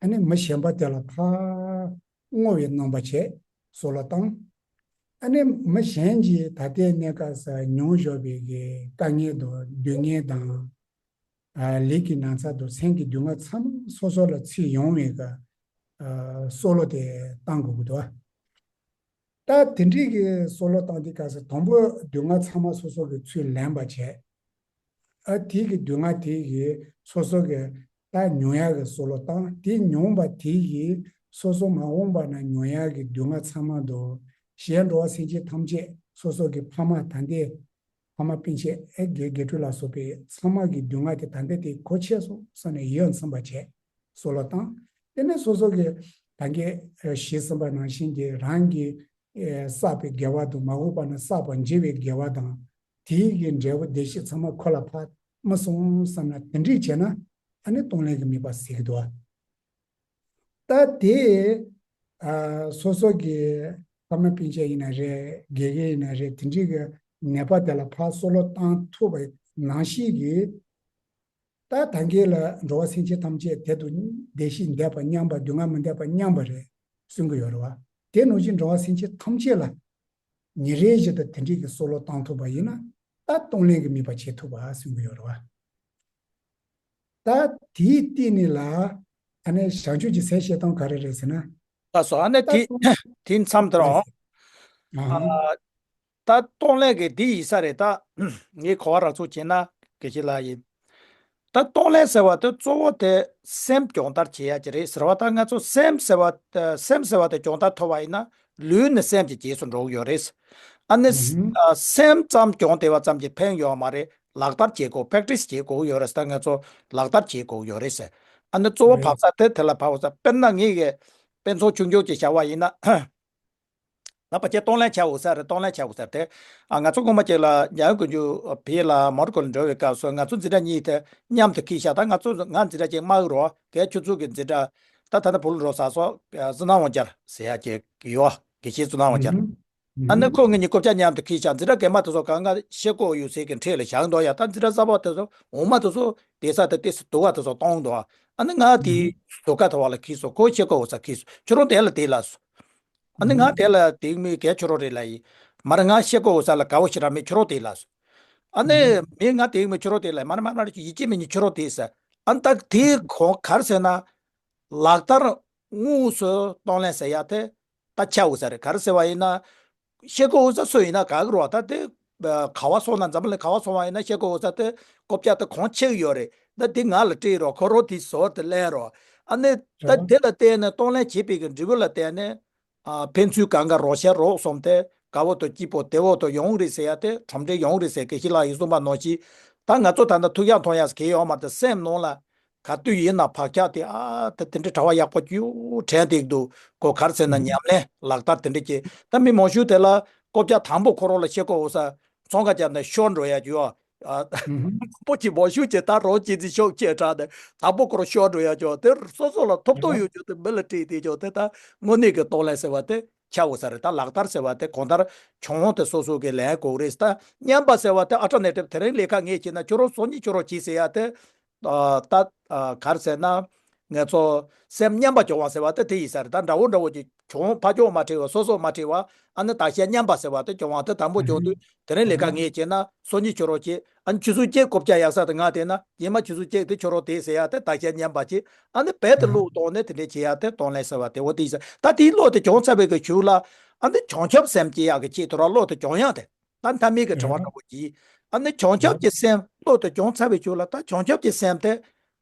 ཨ་ནི་མི་གཞན་པ་དེ་ལ་ཕར་བསྔོ་བའི་རྣམ་པ་བྱས་གསོལ་བ་བཏང་། ཨ་ནི་མི་གཞན་གྱིས་ད་ལྟའི་གནས་སྐབས་སུ་མྱོང་བཞག་པའི་གི་དཀའ་ངལ་དང་སྡུག་བསྔལ་དང་། ཨ། ལུས་ཀྱི་ན་ཚ་དང་སེམས་ཀྱི་སྡུག་བསྔལ་ཚང་མ་སོ་སོ་ལ་ཚུད་ཡོང་བའི་གི། ཨ། གསོལ་བ་དེ་བཏང་དགོས་ཀྱི་འདུག་ད་དེ་འདྲའི་གི་གསོལ་བ་བཏང་དུས་སྐབས་སུ་དང་པོ་སྡུག་བསྔལ་ཚང་མ་སོ་སོ་གི་ཚུར་ལེན་པ་བྱས། ཨ། དེའི་གི་སྡུག་བསྔལ་དེ་གི་སོ་སོ་གི་ད་མྱོང་ཡག་གི་གསོལ་བ་བཏང་། དེ་མྱོང་བ་དེ་གི་སོ་སོ་མ་འོངས་པ་ན་མྱོང་ཡག་གི་སྡུག་བསྔལ་ཚང་མ་དང་། གཞན་འགྲོ་བ་སེམས་ཅན་ཐམས་ཅད་སོ་སོ་གི་ཕ་མ་ད་ལྟའི་ཕ་མ་སྤུན་མཆེད། ཨེ། དགེ་དགེ་ཕྲུག་ལ་སོགས་པའི་ཚང་མ་གི་སྡུག་བསྔལ་དེ་ད་ལྟ་དེ་གོ་ཆོད་སོང་བསམ་ནས་ཡིད་ཚིམ་པ་བྱས་གསོལ་བ་བཏང་། དེ་ནས་སོ་སོ་གི་ད་གིན་ཞུས་ཟིན་པ་ནང་བཞིན་གྱི་རང་གི་བསགས་པའི་དགེ་བ་དང་། མ་འོངས་པ་ན་བསགས་པར་བགྱི་བའི་དགེ་བ་དང་། དེའི་གི་འབྲས་བུ་བདེ་གཤེགས་ཚང་མ་ཁོ་ལ་ཕར་སྨིན་སོང་བསམ་ན། དེ་འདྲས་བྱས་ན་ཨ་ནི་གཏོང་ལེན་གྱི་དམིགས་པ་ཟེར་གྱི་འདུག་ད་དེ། ཨ། སོ་སོ་གི་ཕ་མ་སྤུན་མཆེད་ཡིན་ན་རེད། དགེ་རྒན་ཡིན་ན་རེད། དེ་འདྲའི་གི་ནད་པ་དེ་ལ་ཕར་གསོལ་བ་བཏང་ཐུབ་པ་ནང་བཞིན་གྱི། ད་ད་གིན་ལ་འགྲོ་བ་སེམས་ཅན་ཐམས་ཅད་དེ་དང་བདེ་གཤེགས་འདས་པ་མཉམ་པ། སྡུག་བསྔལ་མི་འདས་པ་མཉམ་པ་རེད་གསུང་གི་ཡོད་རེད་བ། དེ་ནང་བཞིན་འགྲོ་བ་སེམས་ཅན་ཐམས་ཅད་ལ་ཉིན་རེ་བཞིན་དུ་དེ་འདྲའི་གི་གསོལ་བ་བཏང་ཐུབ་པ་ཡིན་ན། ད་གཏོང་ལེན་གྱི་དམིགས་པ་བྱེད་ཐུབ་པ་གསུང་གི་ཡོད་རེད་བ། ད་དེའི་སྟེང་ནས་ལ་ཨ་ནི་བྱང་ཆུབ་ཀྱི་སེམས་བསྐྱེད་སྟངས་ག་རེ་རེད་ཟེར་ན། ལགས་སོ། ཨ་ནི་ད་དེ་གཏོང་དེ་མཚམས་དེར་ཨང་། ཨ། ད་གཏོང་ལེན་གྱི་འདི་ཡིན་ས་རེད། ད་ངས་གོ་བ་རག་ཚུལ་བྱས་ན། དགེ་བཤེས་ལགས་ཡིན། ད་གཏོང་ལེན་ཟེར་བ་དེ་གཙོ་བོ་དེ་སེམས་སྦྱོང་བརྡར་བྱེད་ཡ་གི་རེད་ཟེར་བ། ད་ང་ཚོ་སེམས་ཟེར་བ་སེམས་ཟེར་བ་དེ་སྦྱོང་བརྡར་ཐོབ་པ་ཡིན་ན་ལུས་ནི་སེམས་ཀྱི་རྗེས་སུ་འགྲོ་གི་ཡོད་རེད། ཨ་ནི་ཨ་སེམས་ཙམ་སྦྱོང་བསྡད་པ་ཙམ་གྱིས་ཕན་ཡོད་མ་རེད། ལག་བསྟར་བྱེད་དགོས། པེག་ཊི་སི་བྱེད་དགོས་ཡོད་རེད། ད་ང་ཚོ་ལག་བསྟར་བྱེད་དགོས་ཡོད་རེད་ཟེར། ཨ་ནི་གཙོ་བོ་བབས་ས་དེ་དེ་ལ་བབས་ས། དཔེར་ན་ངེད་ཀྱི་དཔེ་མཚོན་ཆུང་ཆུང་ཅིག་བཞག་པ་ཡིན་ན། ལགས་པ། ཁྱེད་གཏོང་ལེན་བྱ་འོས་ས་རེད། གཏོང་ལེན་བྱ་འོས་ས་རེད་དེ། ཨ། ང་ཚོ་སྔོན་མ་ཅིག་ལ་ཉང་དགུན་ཆུ་བོད་ལ་མོ་རོ་ཀོ་ལ་འགྲོ་བའི་སྐབས་སུ་ང་ཚོ་འཛིན་གྲྭ་གཉིས་དེ་མཉམ་དུ་འཁྱེར་བཞག་ད་ང་ཚོ་ང་འཛིན་གྲྭ་གཅིག་དམའ་གི་རོ། གལ་ཆུ་ཚོད་ཀྱི་འཛིན་གྲྭ། ད་ད་ལྟ་བོད་ལ་འགྲོ་ས་སོ། བསོད་ནམས་དབང་རྒྱལ་ཟེར་ཡ་ཅིག་ཡོད། དགེ་བཤེས་བསོད་ནམས་དབང་རྒྱལ། ཨ་ནི་ཁོ་ངེད་གཉིས་རྐུབ་བཀྱག་མཉམ་དུ་འཁྱེར་བཞག་འཛིན་གྲྭ་གད་མ་དེ་ཚོ་གང་ག་ཤེལ་སྒོ་ཡོད་སའི་གི་འཁྲིས་ལ་བཞག་འདུག་ཡ། ད་འཛིན་གྲྭ་གསར་པ་དེ་ཚོ་འོ་མ་དེ་ཚོ་བསྡད་ས་དེ་ཏོག་ཙམ་སྡུག་ག་དེ་ཚོ་གཏོང་འདུག་ཨ་ནི་ང་དེའི་སྡུག་ག་དེ་བ་ལ་འཁྱེར་སོང་། ཁོ་ཤེལ་སྒོ་འོ་ས་འཁྱེར་སོང་། ཁྱོད་རང་དེ་ལ་བསྡད་ལབ་སོང་། ཨ་ནི་ང་དེ་ལ་དེ་མི་གལ་ཆུ་རོ་རེད་ལབ་ཡིན། མ་རེད། ང་ཤེལ་སྒོ་འོ་ས་ལ་དགའ་བོ་ཞེ་དྲག་མེད། ཁྱོད་རང་དེ་ལབ་སོང་། ཨ་ནི་མི་ང་དེ་མི་ཁྱོད་རང་དེ་ལབ་ཡིན། མ་རེད་མ་རེད་མ་རེད། ཡིད་ཆེས་མེད་ནི་ཁྱོད་རང་དེ་ཟེར། ཨ་ནི་ད་དེ་ཁོ་ག་རེ་ཟེར་ན། ལག་བསྟར་དངོས་སུ་གཏོང་ལེན་ཟེར་ཡ་དེ་ད་ཆགས་འོ་ས་རེད། ག་རེ་ཟེར་བ་ཡིན་ན། ཤེལ་སྒོ་འོ་ས་སུ་ཡིན་ན་དགའ་གི་རོ། ད་དེ་ག་བ་སོང་ན་འཛམ་བུ་གླིང་ག་བ་སོང་བ་ཡིན་ན་ཤེལ་སྒོ་འོ་ས་དེ་རྐུབ་བཀྱག་དེ་གོང་ཆེ་གི་ཡོད་རེད། ད་དེ་ང་ལ་སྤྲད་རོགས། ཁོ་རང་དེ་ཟོར་དེ་ལེན་རོགས། ཨ་ནི་ད་དེ་ལ་བརྟེན་ནས་གཏོང་ལེན་བྱེད་པའི་གི་འབྲས་བུ་ལ་བརྟེན་ནས། ཨ། ཕན་ཚུན་གང་ག་རོགས་བྱས་རོགས་སོང་སྟེ་དགའ་བོ་དང་སྐྱིད་པོ་བདེ་བོ་དང་ཡོང་རེད་ཟེར་ཡ་དེ་ཁྲོམ་འབྲེལ་ཡོང་རེད་ཟེར། དགེ་བཤེས་ལགས་ཡིན་གསུངས་པ་ནང་བཞིན། ད་ང་ཚོ་ད་ལྟ་ཐུག་ཡག་མཐོང་ཡག་གི་ཡོད་མ་རེད། སེམས་ནང་ལ་ག་དུས་ཡིན་ན་བག་ཆགས་དེ། ཨ། ད་དེ་འདྲའི་གྲྭ་པ་ཡག་པོ་ཅིག་དྲན་བསྡད་འདུག་ཁོ་ག་རེ་ཟེར་ན་ཉམས་ལེན་ལག་བསྟར་དེ་འདྲ་བྱས། ད་མི་མང་ཤོས་དེ་ལ་རྐུབ་བཀྱག་དང་པོ་ཁོ་རང་ལ་ཤེལ་སྒོ་འོ་ས་ཚོང་ཁང་བརྒྱབ་ནས་ཤོར་འགྲོ་ཡ་ཅིག་ཡོད། ཨ། ཨུ་ཧུམ། པོ་ཅིག་མང་ཤོས་ཀྱིས་ད་རང་གཅེས་འཛིན་ཤོག་ཅེས་དྲག་ནས་དང་པོ་ཁོ་རང་ཤོར་འགྲོ་ཡ་ཅིག་ཡོད། དེ་སོ་སོ་ལ་ཐོབ་ཐང་ཡོད་རྒྱུ་དེ་མི་ལ་སྤྲད་དེ་ཅིག་ཡོད། དེ་ད་དངོས་གནས་ཀྱི་གཏོང་ལེན་ཟེར་བ་དེ་ཆགས་འོ་ས་རེད། ད་ལག་བསྟར་ཟེར་བ་དེ་གང་ལྟར་གྱོང་དེ་སོ་སོ་གིས་ལེན་དགོས་རེད། ད་རྔན་པ་ཟེར་བ་དེ་ཨ་ཊར་ནེ་ཊིབ་དེ་རིང་ལས་ཀ་ངས་བྱས་ན་ཁྱོད་རང་སང་ཉིན་ཁྱོད་རང་བྱེད་ཟེར་ཡ་དེ། ཨ། ད། ཨ། ག་རེ་ཟེར་ན། ང་ཚོ་སེམས་མཉམ་པ་སྦྱོང་བ་ཟེར་བ་དེ་དེ་ཡིན་ས་རེད། ད་འདྲ་བོ་འདྲ་བོ་ཅིག་གྱོང་ཕར་གྱོང་མ་ཁྲིད་པ། སོ་སོ་མ་ཁྲིད་པ། ཨ་ནི་བརྟག་དཔྱད་མཉམ་པ་ཟེར་བ་དེ་སྦྱོང་བ་དེ། དང་པོ་སྦྱོང་དུས་དེ་རིང་ལས་ཀ་ངས་བྱས་ན་སང་ཉིན་ཁྱོད་རང་བྱེད། ཨ་ནི་ཆུ་ཚོད་གཅིག་རྐུབ་བཀྱག་ཡག་ས་དེ་ང་བསྡད་ན་རྗེས་མ་ཆུ་ཚོད་གཅིག་དེ་ཁྱོད་རང་བསྡད་ཟེར་ཡ་དེ་བརྟག་དཔྱད་མཉམ་པ་བྱེད། ཨ་ནི་རྦད་དེ་བློ་བཏང་ནས་དེ་འདྲས་བྱེད་ཡ་དེ་གཏོང་ལེན་ཟེར་བ་དེ་འོ་དེ་ཡིན་ས། ད་དེའི་བློ་དེ་སྦྱོང་ཚར་བའི་གི་གཞུག་ལ། ཨ་ནི་བྱང་ཆུབ་སེམས་སྐྱེ་ཡག་གི་ཆེད་དུ་རང་བློ་དེ་སྦྱོང་ཡག་དེ། ད་མཐའ་མའི་གི་དྲི་བ་འདྲ་བོ་ཅིག་ཨ་ནི་བྱང་ཆུབ་ཀྱི་སེམས་བློ་དེ་སྦྱོང་ཚར་བའི་གཞུག་ལ། ད་བྱང་ཆུབ་ཀྱི་སེམས་དེ་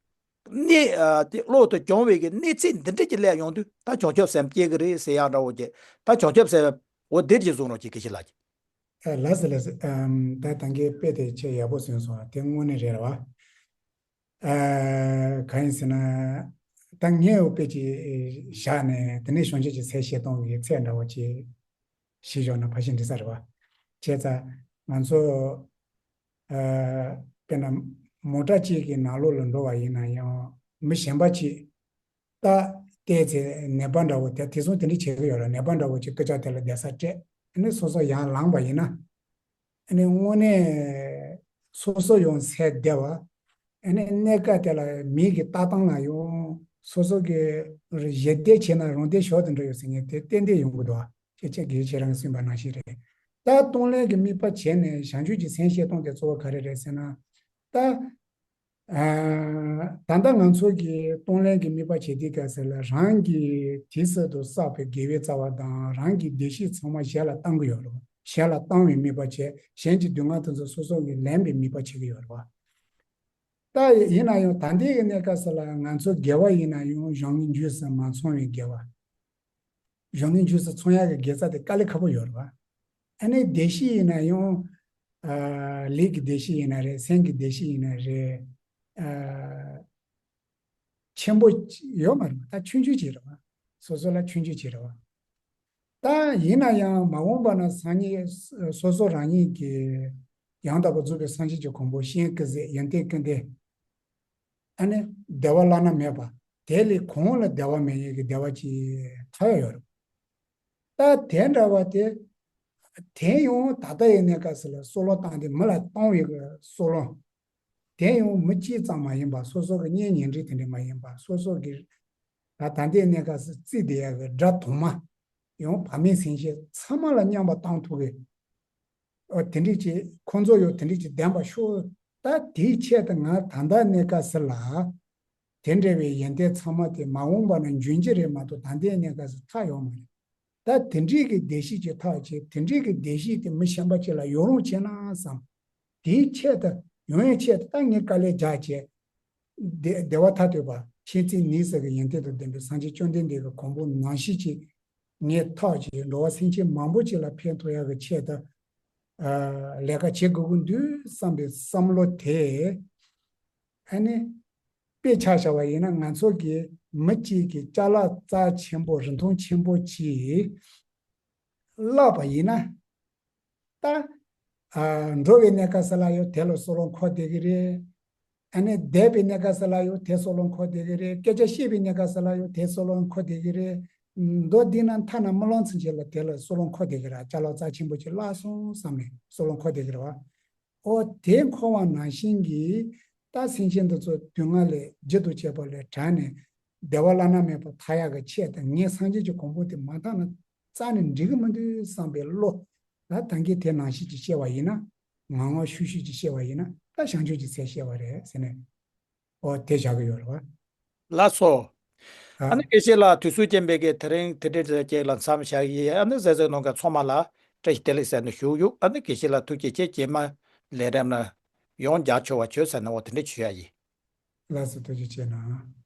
གནས། ཨ། དེ་བློ་དེ་སྦྱོང་བའི་གི་གནས་ཚད་འདི་འདྲ་ཅིག་སླེབས་ཡོང་དུས་ད་བྱང་ཆུབ་སེམས་སྐྱེ་གི་རེད་ཟེར་ཡག་འདྲ་བོ་ཅིག་ད་བྱང་ཆུབ་སེམས་འོ་འདིར་གྱི་གསུང་རོགས་ཀྱིས། དགེ་བཤེས་ལགས་ཀྱིས། ཨ། ལགས་སོ་ལགས་སོ། ཨམ། ད་ད་གིན་དཔེ་དེ་ཆེས་ཡག་པོ་གསུངས་སོང་། དེ་དངོས་གནས་རེད་བ། ཨ། གང་ཡིན་ཟེར་ན། ད་ངས་འོ་དཔེ་ཅིག་བཞག་ནས་དེ་ནས་བྱང་ཆུབ་ཀྱི་སེམས་བསྐྱེད་སྟངས་ཀྱི་ཚད་འདྲ་བོ་ཅིག་ཞུས་བཞག་ན་ཕལ་ཆེར་འགྲིག་ས་རེད་བ། བྱས་ཙང་ང་ཚོ། ཨ། དཔེར་ན་མོ་ཊ་གཅིག་གི་ནང་ལོགས་ལ་འགྲོ་བ་ཡིན་ན་ཡང་མི་གཞན་པ་གཅིག་ད་བལྟས་ཚེ་ནད་པ་འདྲ་བོ་དེ་དེ་སོང་དེ་འདྲ་བྱེད་ཀྱི་ཡོད་རེད། ནད་པ་འདྲ་བོ་ཅིག་སྐུ་ཅག་དེ་ལ་བསྡད་ས་སྤྲད། ཨ་ནི་སོ་སོ་ཡར་ལངས་པ་ཡིན་ན། ཨ་ནི་དངོས་གནས་སོ་སོ་ཡང་སེམས་བདེ་བ། ཨ་ནི་གནས་སྐབས་དེ་ལ་མི་གི་ལྟ་སྟངས་ལ་ཡང་སོ་སོ་གི་ཞི་བདེ་བྱས་ན་རང་བདེ་ཞོར་དུ་འགྲོ་ཡོད་ཟེར་མཁན་དེ་ཏན་ཏན་ཡོང་གི་འདུག་ཁྱེད་ཁྱེད་ཀྱིས་ཁྱེད་རང་གསུངས་པ་ནང་བཞིན་རེད། ད་གཏོང་ལེན་གྱི་དམིགས་པ་བྱས་ནས་བྱང་ཆུབ་ཀྱི་སེམས་བསྐྱེད་སྟངས་དེ་གཙོ་བོ་ག་རེ་རེད་ཟེར་ན། ད་ཨ་ད་ལྟ་ང་ཚོ་གི་གཏོང་ལེན་གྱི་དམིགས་པ་བྱེད་དུས་སྐབས་སུ་ལ་རང་གིས་དུས་གསར་དུ་བསགས་པའི་དགེ་བའི་རྩ་བ་དང་རང་གི་བདེ་སྐྱིད་ཚང་མ་གཞན་ལ་བཏང་གི་ཡོད་རེད་བ། གཞན་ལ་བཏང་བའི་དམིགས་པ་བྱས། གཞན་གྱི་སྡུག་བསྔལ་དེ་ཚོ་སོ་སོ་གིས་ལེན་པའི་དམིགས་པ་བྱེད་ཀྱི་ཡོད་རེད་བ། ད་ཡིན་ན་ཡང་ད་ལྟའི་གི་གནས་སྐབས་སུ་ལ་ང་ཚོ་དགེ་བ་ཡིན་ན་ཡང་གཞུང་གི་རྗེས་སུ་མ་ཚང་བའི་དགེ་བ། གཞུང་གི་རྗེས་སུ་ཚང་ཡག་གི་དགེ་རྩ་དེ་དཀའ་ལས་ཁག་པོ་ཡོད་རེད་བ། ཨ་ནི་བདེ་སྐྱིད་ཡིན་ན་ཡང་། ཨ་ལུས་ཀྱི་བདེ་སྐྱིད་ཡིན་ན་རེད། སེམས་ཀྱི་བདེ་སྐྱིད་ཡིན་ན་རེད། ཨ་ཆེན་པོ་ཡོད་མ་རེད་བ། ད་ཆུང་ཆུང་ཅིག་རེད་བ། སོ་སོ་ལ་ཆུང་ཆུང་ཅིག་རེད་བ། ད་ཡིན་ན་ཡང་མ་འོངས་པ་ན་སང་ཉིན་སོ་སོ་རང་ཉིད་ཀྱི་ཡང་དག་པར་རྫོགས་པའི་སངས་རྒྱས་ཀྱི་གོ་འཕང་གཤེན་སྐུ་ཟེར་ཡོན་ཏན་ཀུན་ལྡན། ཨ་ནི་བདེ་བ་བླ་ན་མེད་པ། དེ་ལས་གོང་ལ་བདེ་བ་མེད་ཡས་ཀྱི་བདེ་བ་ཅིག་ཐོབ་ཡ་ཡོད་རེད། ད་དེ་འདྲ་བ་དེ། དེ་ཡང་ད་ལྟ་ཡི་གནས་སྐབས་སུ་ལ་སྲོག་ལོང་བཏང་སྟེ་མི་ལ་གཏོང་བའི་གི་སྲོག་ལོང་། དེ་ཡང་མི་གཅིག་ཙམ་མ་ཡིན་པ། སོ་སོ་གི་གཉེན་ཉེ་འབྲེལ་དེ་འདྲ་མ་ཡིན་པ། སོ་སོ་གི་ད་ད་ལྟའི་གནས་སྐབས་སུ་བརྩིས་བསྡད་ཡ་གི་དགྲ་དུ་མ། ཡང་བར་མའི་སེམས་ཅན་ཚང་མ་ལ་མཉམ་པར་བཏང་ཐུབ་གི། ཨོ་དེ་འདྲ་ཅིག་ཁོང་ཚོ་ཡང་དེ་འདྲ་ཅིག་ལྡན་པ་ཤོག་ད་དེའི་ཆེད་དུ་ང་ད་ལྟ་གནས་སྐབས་སུ་ལ། དེ་འདྲ་བའི་ཡོན་ཏན་ཚང་མ་དེ་མ་འོངས་པ་ན་འབྱུང་གི་རེད་མ་གཏོགས་ད་ལྟའི་གནས་སྐབས་སུ་ཐོབ་ཡོད་མ་རེད། ད་དེ་འདྲའི་གི་བདེ་སྐྱིད་ཅིག་ཐོབ་བྱས། དེ་འདྲའི་གི་བདེ་སྐྱིད་དེ་མི་གཞན་པ་ཅིག་ལ་ཡོང་རོགས་བྱས་ན་བསམ། དེའི་ཆེད་དུ་ཡོང་ཡའི་ཆེད་དུ་ད་ངས་དཀའ་ལས་རྒྱག་བྱས། བདེ་བདེ་བ་མཐར་ཐུག་པ་མཁྱེན་བརྩེ་ནུས་གསུམ་གྱི་ཡོན་ཏན་དང་ལྡན་པའི་སངས་རྒྱས་བཅོམ་ལྡན་འདས་ཀྱི་གོ་འཕང་ནང་བཞིན་ཅིག་ངས་ཐོབ་བྱས། འགྲོ་བ་སེམས་ཅན་མང་པོ་ཅིག་ལ་ཕན་ཐོགས་ཡག་གི་ཆེད་དུ་ཨ་ལས་ཀ་བྱེད་དགོས་ཀྱི་འདུག་བསམ་པའི་བསམ་བློ་དེ། ཨ་ནི་དཔེ་ཆ་བཞག་པ་ཡིན་ན་ང་ཚོ་གི་མི་གཅིག་གི་ཅ་ལག་རྩ་ཆེན་པོ་རིན་ཐང་ཆེན་པོ་ཅིག་བརླགས་པ་ཡིན་ན། ད་ཨ་འགྲོ་བའི་གནས་སྐབས་སུ་ལ་ཡང་དེ་ལ་སྲོག་ལོང་འཁོར་བསྡད་ཀྱི་རེད། ཨ་ནི་འདས་པའི་གནས་སྐབས་སུ་ལ་ཡང་དེ་སྲོག་ལོང་འཁོར་བསྡད་ཀྱི་རེད། སྐད་ཆ་བཤད་པའི་གནས་སྐབས་སུ་ལ་ཡང་དེ་སྲོག་ལོང་འཁོར་བསྡད་ཀྱི་རེད། མདོར་བསྡུས་ན་ཐ་ན་མི་ལོང་ཚུན་ཆད་ལ་དེ་ལ་སྲོག་ལོང་འཁོར་བསྡད་ཀྱི་རེད། ཅ་ལག་རྩ་ཆེན་པོ་ཅིག་བརླགས་སོང་བསམ་ནས་སྲོག་ལོང་འཁོར་བསྡད་ཀྱི་རེད་བ། ཨོ་དེ་འཁོར་བ་ནང་བཞིན་གྱི་ད་སེམས་ཅན་འདི་ཚོ་སྡུག་བསྔལ་ལས་རྒྱུ་དང་བཅས་པ་ལས་དྲག་ནས་བདེ་བ་བླ་ན་མེད་པ་ཐོབ་ཡག་གི་ཆེད་དུ་ངས་སངས་རྒྱས་ཀྱི་གོ་འཕང་དེ་མ་ཐོབ་ན་རྩ་ནས་འགྲིག་གི་མི་འདུག་བསམ་པའི་བློ། ད་ད་གིན་དེ་ནང་བཞིན་གྱི་བཤད་པ་ཡིན་ན། ངང་ངང་ཤུགས་ཤུགས་ཀྱིས་བཤད་པ་ཡིན་ན་ད་བྱང་ཆུབ་ཀྱི་སེམས་བཤད་པ་རེད་ཟེར་ནས། ཨོ་དེ་བཞག་གི་ཡོད་རེད་བ། ལགས་སོ། ཨ་ཨ་ནི་དགེ་བཤེས་ལགས་དུས་ཚོད་རྐྱེན་པས་ཀྱི་དེ་རིང་དེ་འདྲའི་ཅིག་ལ་མཚམས་བཞག་གི་ཡིན། ཨ་ནི་གསན་གཟིགས་གནང་མཁན་ཚང་མ་ལ་བཀྲ་ཤིས་བདེ་ལེགས་ཟེར་ནས་ཞུ་གི་ཡོད། ཨ་ནི་དགེ་བཤེས་ལགས་ཐུགས་རྗེ་ཆེ། རྗེས་མ་ལས་རིམ་ལ་ཡང་བསྐྱར་འཚོལ་བ་བྱོས་ཟེར་ནས་འོ་དེ་འདྲ་ཞུ་ཡ་ཡིན། ལགས་སོ་ཐུགས་རྗེ་ཆེ་གནང་།